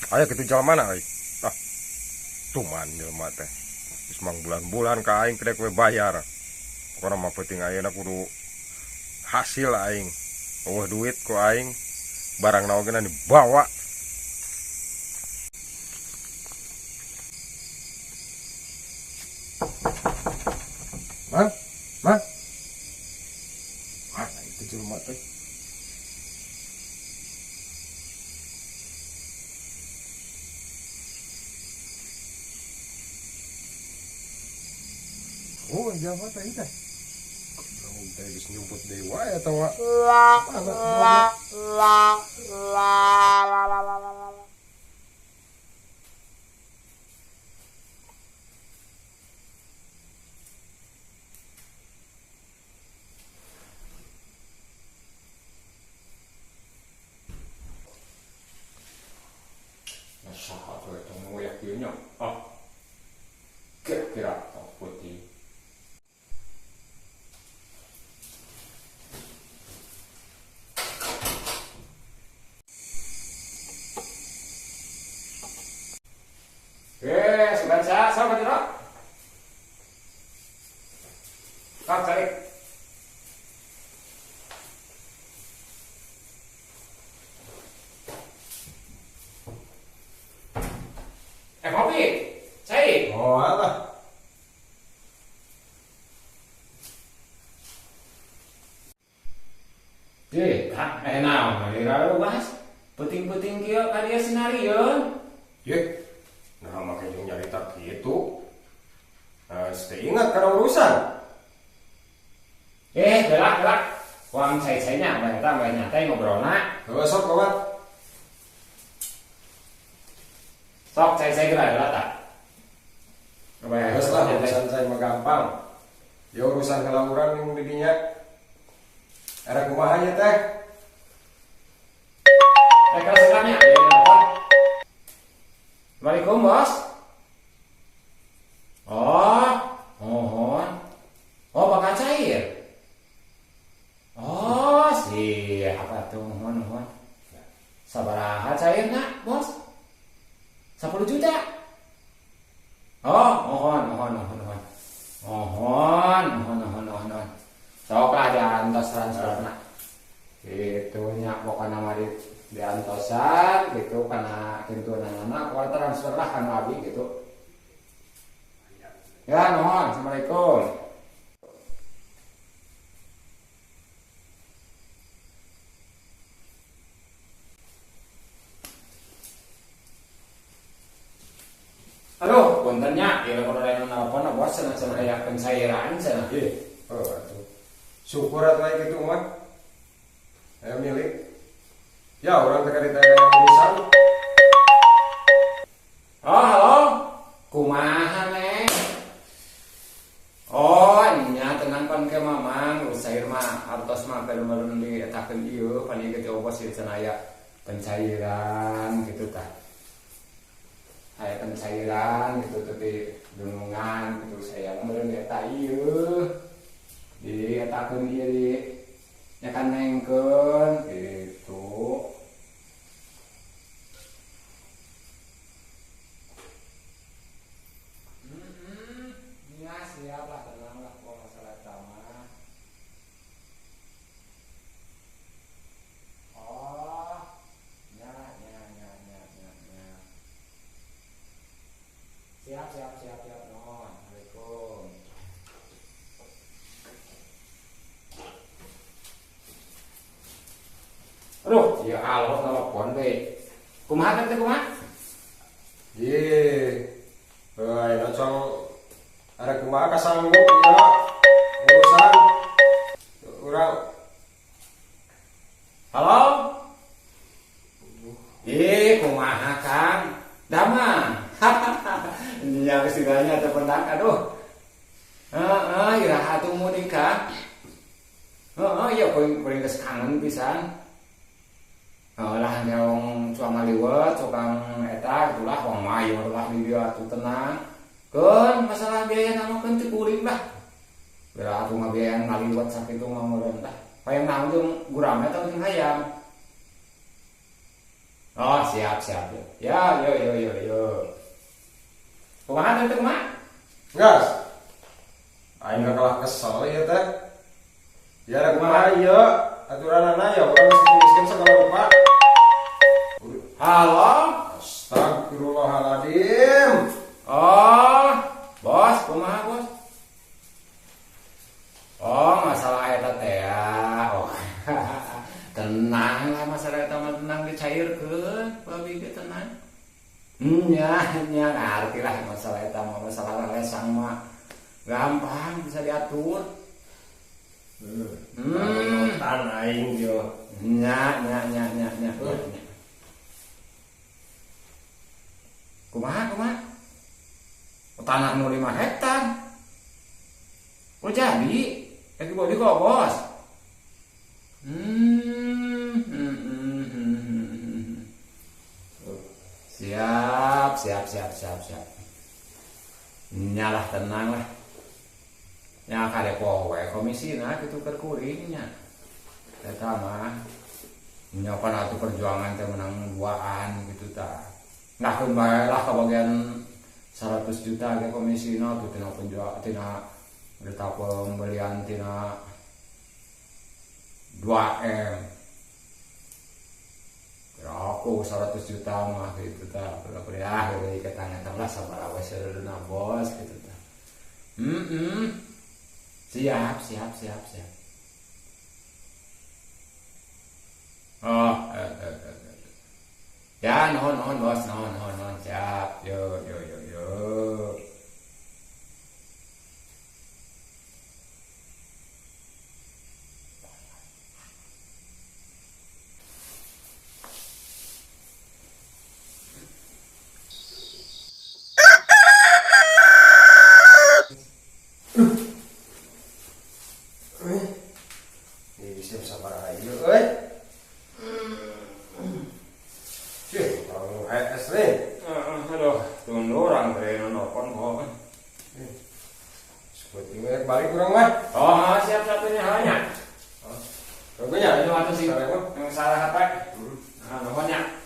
Aya kitu jelema na euy. Ah. Tuman jelema teh. Geus mang bulan-bulan ka aing teh we bayar. Pokona mah penting ayeuna kudu hasil aing. Eueuh duit ku aing, barang naon ge dibawa. Mang, mang. Mana itu jelema teh? Oh, jelema teh teh. Naon teh geus nyumput deui wae atawa mana? Saha tuh eta ngoyak ieu nya? Ah. Kira-kira putih. Sebentar, sama tidak? Kak, cari. Kopi, cari. Oh, alah. Kak, naon, lalu bahas. Penting-penting kieu ka dieu sinarieun. Ye. Nah, make jeung nyarita kitu. Nah, teu ingat kana urusan. Gelak. Uang cai-cainya, bae eta bae nyantai ngobrolna. Heuh, sok kawan. Sok cai-cai geura heula tah. Geus lah, urusan cai mah gampang. Ya urusan heula urang jeung di dinya. Era kumaha nya teh? Kelas sekamnya. Ya, apa? Assalamualaikum, Bos. Oh, mohon. Oh, bakal cair. Oh, siap atuh, mohon, mohon. Sabaraha cairna, Bos? 10 juta. Oh, mohon, mohon, mohon, mohon. Mohon, mohon, mohon, mohon, mohon. Sok lah diantos transferna. Gitu nya pokona mah diantosan gitu kana kintunanana pokona transfer lah kana abi gitu. Ya, nuhun. Assalamualaikum. Aduh, punten nya, ieu kudu aya nu nelpon bos cenah cenah aya pencairan cenah. Ih, oh atuh. Syukur atuh aya kitu mah. Aya milik. Ya, urang teh karita aya urusan. Oh, halo. Kumaha, Neng? Oh, nya tenang pan ke mamang, usair mah artos mah perlu dietakeun ieu pan ieu teh bos ieu cenah aya pencairan gitu tah. Aya pencairan gitu teh dunungan gitu saya meureun eta ieu. Dietakeun ieu di nya kan nengkeun gitu. Ya siap lah, tenang lah kalau masalah eta mah. Oh, ya ya ya ya ya ya. Siap siap siap siap, non. Assalamualaikum. Aduh, ya Allah telepon we. Kumaha teh kumaha? Ye. Heuh, langsung ada kumaha kasanggup ya urusan urang. Halo? Ih, kumaha Kang? Damang. Nya geus ditanya teh pendak aduh. Heeh, iraha atuh mudik Kang? Heeh, ieu kuring geus kangen pisan. Lah nyong cuama liwet tukang eta itulah wong mayor lah di dieu atuh tenang. Keun masalah biaya nama keun teu kuring lah. Bera atuh ngabiayaan ngaliwet sakitu mah meureun tah. Hayang naon jeung gurame atau jeung hayam? Oh, siap siap. Ya, yo yo yo yo. Kumaha teh kumaha? Gas. Aing kalah kesel ieu teh. Ya ada kumaha ieu? Aturanana ya urang miskin-miskin segala rupa. Halo? Astagfirullahaladzim. Oh, bos, kumaha bos? Oh, masalah eta teh ya. Oh. Tenang lah masalah eta mah tenang dicairkeun, babi ge tenang. Nya, nya ngarti lah masalah eta mah masalah lesang mah gampang bisa diatur. Tan aing yo. Nya, nya, nya, nya, nya. Nya. Kumaha, kumaha? Tanah nu 5 hektar. Oh jadi, lagi bodi kok bos. Siap, siap, siap, siap, siap. Nyalah tenang lah. Nya kade powe komisina kitu keur kuringnya. Eta mah nyapan atuh perjuangan teh menang duaan gitu tah. Nah bae lah kabagian 100 juta ge komisina tuh tina penjual tina berita pembelian tina 2M. Aku 100 juta mah gitu tah. Berapa ya dari ketanya lah sabaraha we seudeuna bos gitu tah. Siap, siap, siap, siap. Oh, Ya, nuhun, nuhun bos, nuhun, nuhun, nuhun, siap. Yo, yo, yo, yo. Siap sabaraha ieu euy. Cih, orang HS nih. Aduh, tunggu orang teh nelpon kok. Sebut ini balik kurang mah. Oh, siap satunya halnya. Rogenya? Itu atuh sih. Yang salah apa? Nah, nuhunnya.